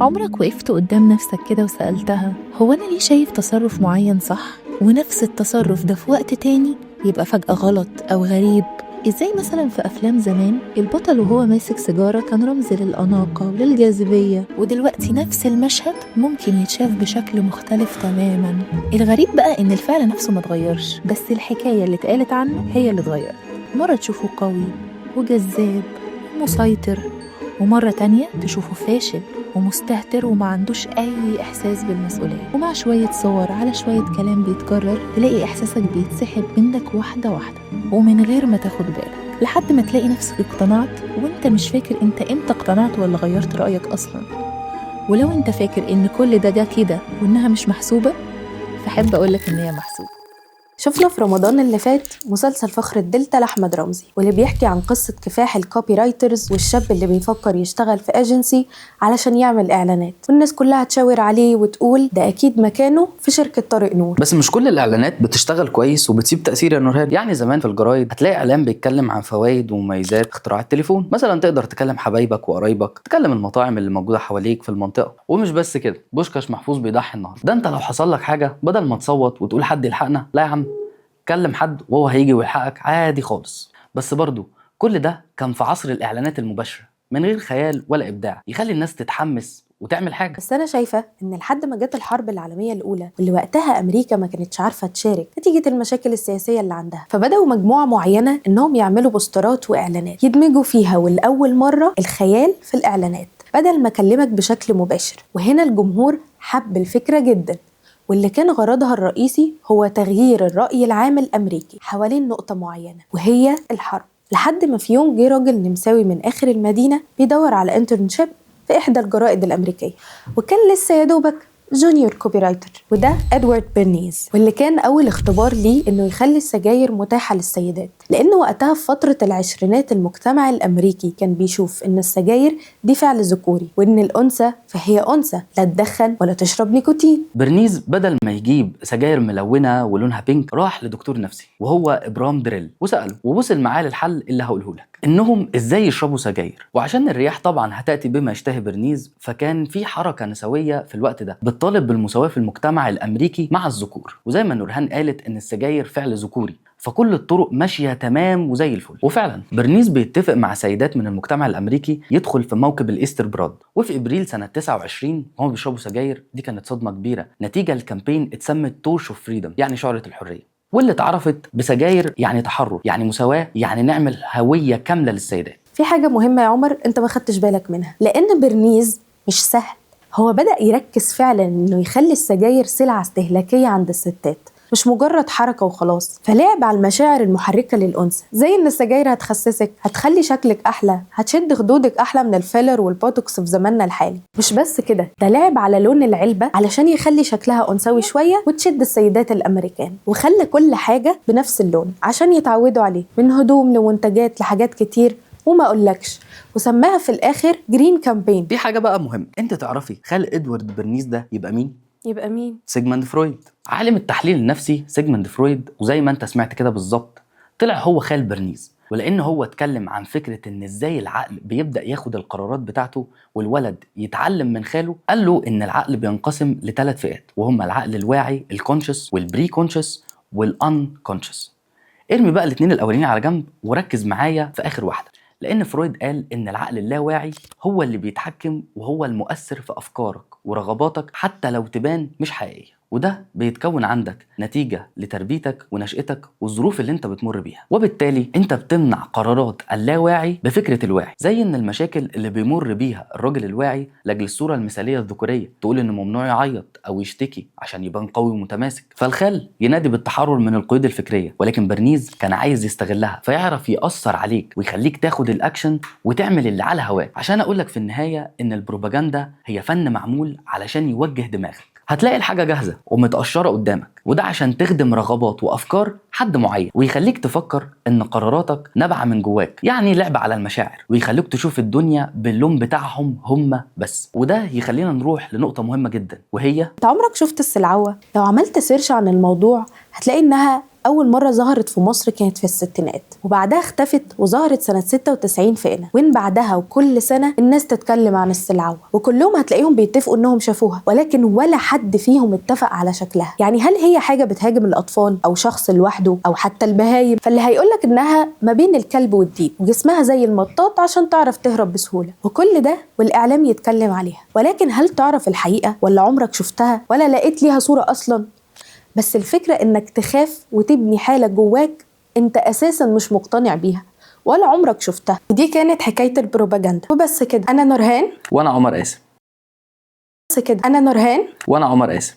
عمرك وقفت قدام نفسك كده وسألتها هو أنا ليه شايف تصرف معين صح ونفس التصرف ده في وقت تاني يبقى فجأة غلط أو غريب؟ إزاي مثلا في أفلام زمان البطل وهو ماسك سيجارة كان رمز للأناقة وللجاذبية، ودلوقتي نفس المشهد ممكن يتشاف بشكل مختلف تماما. الغريب بقى إن الفعل نفسه ما اتغيرش، بس الحكاية اللي اتقالت عنه هي اللي اتغيرت. مرة تشوفه قوي وجذاب ومسيطر، ومرة تانية تشوفه فاشل ومستهتر وما عندوش أي إحساس بالمسؤولية. ومع شوية صور على شوية كلام بيتكرر تلاقي إحساسك بيتسحب منك واحدة واحدة ومن غير ما تاخد بالك، لحد ما تلاقي نفسك اقتنعت وانت مش فاكر انت امتى اقتنعت ولا غيرت رأيك أصلا. ولو انت فاكر ان كل ده جه كده وانها مش محسوبة، فحب أقولك ان هي محسوبة. شفنا في رمضان اللي فات مسلسل فخر الدلتا لأحمد رمزي، واللي بيحكي عن قصة كفاح ال copywriters والشاب اللي بيفكر يشتغل في agency علشان يعمل إعلانات، والناس كلها تشاور عليه وتقول ده أكيد مكانه في شركة طارق نور. بس مش كل الإعلانات بتشتغل كويس وبتسيب تأثير يا نورهان. يعني زمان في الجرايد هتلاقي إعلان بيتكلم عن فوائد ومميزات اختراع التليفون مثلا، تقدر تكلم حبايبك وقرايبك، تكلم المطاعم اللي موجودة حواليك في المنطقة. ومش بس كده، بوشكاش محفوظ بيضحي النهارده ده انت لو حصل لك حاجة بدل ما تصوت وتقول حد يلحقنا، لا يا عم، كلم حد وهو هيجي ويلحقك عادي خالص. بس برضو كل ده كان في عصر الإعلانات المباشرة من غير خيال ولا إبداع يخلي الناس تتحمس وتعمل حاجة. بس أنا شايفة إن لحد ما جت الحرب العالمية الأولى، واللي وقتها أمريكا ما كانتش عارفة تشارك نتيجة المشاكل السياسية اللي عندها، فبدأوا مجموعة معينة إنهم يعملوا بوسترات وإعلانات يدمجوا فيها والأول مرة الخيال في الإعلانات بدل ما أكلمك بشكل مباشر. وهنا الجمهور حب الفكرة جدا، واللي كان غرضها الرئيسي هو تغيير الرأي العام الأمريكي حوالين نقطة معينة وهي الحرب. لحد ما في يوم جه راجل نمساوي من آخر المدينة بيدور على internship في إحدى الجرائد الأمريكية، وكان لسه يا دوبك junior copywriter، وده إدوارد بيرنيز، واللي كان أول اختبار ليه إنه يخلي السجاير متاحة للسيدات، لأن وقتها في فترة العشرينات المجتمع الأمريكي كان بيشوف إن السجاير دي فعل ذكوري، وإن الأنثى فهي أنثى لا تدخن ولا تشرب نيكوتين. برنيز بدل ما يجيب سجاير ملونة ولونها pink راح لدكتور نفسي وهو إبرام دريل، وسأله ووصل معاه للحل اللي هقوله لك، إنهم إزاي يشربوا سجاير. وعشان الرياح طبعا هتأتي بما يشتهي برنيز، فكان في حركة نسوية في الوقت ده بتطالب بالمساواة في المجتمع الأمريكي مع الذكور. وزي ما نورهان قالت إن السجاير فعل ذكوري، فكل الطرق ماشية تمام وزي الفل. وفعلا برنيز بيتفق مع سيدات من المجتمع الأمريكي يدخل في موكب ال Easter Parade. وفي إبريل سنة 29 وهم بيشربوا سجاير، دي كانت صدمة كبيرة نتيجة ل campaign اتسمت Torch of Freedom، يعني شعلة الحرية، واللي اتعرفت بسجاير يعني تحرر، يعني مساواة، يعني نعمل هوية كاملة للسيدات. في حاجة مهمة يا عمر انت ما خدتش بالك منها، لأن برنيز مش سهل، هو بدأ يركز فعلا انه يخلي السجاير سلعة استهلاكية عند الستات، مش مجرد حركة وخلاص. فلعب على المشاعر المحركة للأنثى، زي إن السجاير هتخسسك، هتخلي شكلك أحلى، هتشد خدودك أحلى من الفيلر والبوتوكس في زماننا الحالي. مش بس كده، ده لعب على لون العلبة علشان يخلي شكلها أنثوي شوية وتشد السيدات الأمريكان، وخلى كل حاجة بنفس اللون عشان يتعودوا عليه، من هدوم لمنتجات لحاجات كتير وما أقولكش، وسماها في الآخر Green Campaign. دي حاجة بقى مهمة، انت تعرفي خال ادوارد برنيز ده يبقى مين؟ يبقى مين؟ سيجموند فرويد، عالم التحليل النفسي سيجموند فرويد. وزي ما انت سمعت كده بالظبط طلع هو خال برنيز. ولان هو اتكلم عن فكرة ان ازاي العقل بيبدأ ياخد القرارات بتاعته والولد يتعلم من خاله، قال له ان العقل بينقسم لثلاث فئات، وهم العقل الواعي ال conscious وال preconscious وال unconscious. ارمي بقى الاثنين الاولانيين على جنب وركز معايا في اخر واحدة، لان فرويد قال ان العقل اللاواعي هو اللي بيتحكم وهو المؤثر في افكارك ورغباتك حتى لو تبان مش حقيقية، وده بيتكون عندك نتيجة لتربيتك ونشأتك والظروف اللي انت بتمر بيها، وبالتالي انت بتمنع قرارات اللاواعي بفكرة الواعي. زي ان المشاكل اللي بيمر بيها الراجل الواعي لاجل الصورة المثالية الذكورية تقول انه ممنوع يعيط او يشتكي عشان يبان قوي ومتماسك، فالخال ينادي بالتحرر من القيود الفكرية، ولكن برنيز كان عايز يستغلها فيعرف يأثر عليك ويخليك تاخد الاكشن وتعمل اللي على هواك. عشان اقولك في النهاية ان البروباجندا هي فن معمول علشان يوجه دماغك، هتلاقي الحاجة جاهزة ومتقشرة قدامك، وده عشان تخدم رغبات وأفكار حد معين، ويخليك تفكر إن قراراتك نابعة من جواك، يعني لعبة على المشاعر، ويخليك تشوف الدنيا باللون بتاعهم هم بس. وده يخلينا نروح لنقطة مهمة جدا، وهي انت عمرك شفت السلعوة؟ لو عملت search عن الموضوع هتلاقي انها اول مرة ظهرت في مصر كانت في الستينات، وبعدها اختفت وظهرت سنة 96 في قنا، وين بعدها وكل سنة الناس تتكلم عن السلعوه، وكلهم هتلاقيهم بيتفقوا انهم شافوها، ولكن ولا حد فيهم اتفق على شكلها. يعني هل هي حاجة بتهاجم الاطفال او شخص لوحده او حتى البهايم؟ فاللي هيقولك انها ما بين الكلب والديب، وجسمها زي المطاط عشان تعرف تهرب بسهولة، وكل ده والاعلام يتكلم عليها. ولكن هل تعرف الحقيقة؟ ولا عمرك شفتها؟ ولا لقيت ليها صوره اصلا؟ بس الفكرة انك تخاف وتبني حاله جواك انت اساسا مش مقتنع بيها ولا عمرك شفتها. دي كانت حكاية البروباجندا وبس كده. انا نورهان. وانا عمر قاسم. بس كده. انا نورهان. وانا عمر قاسم.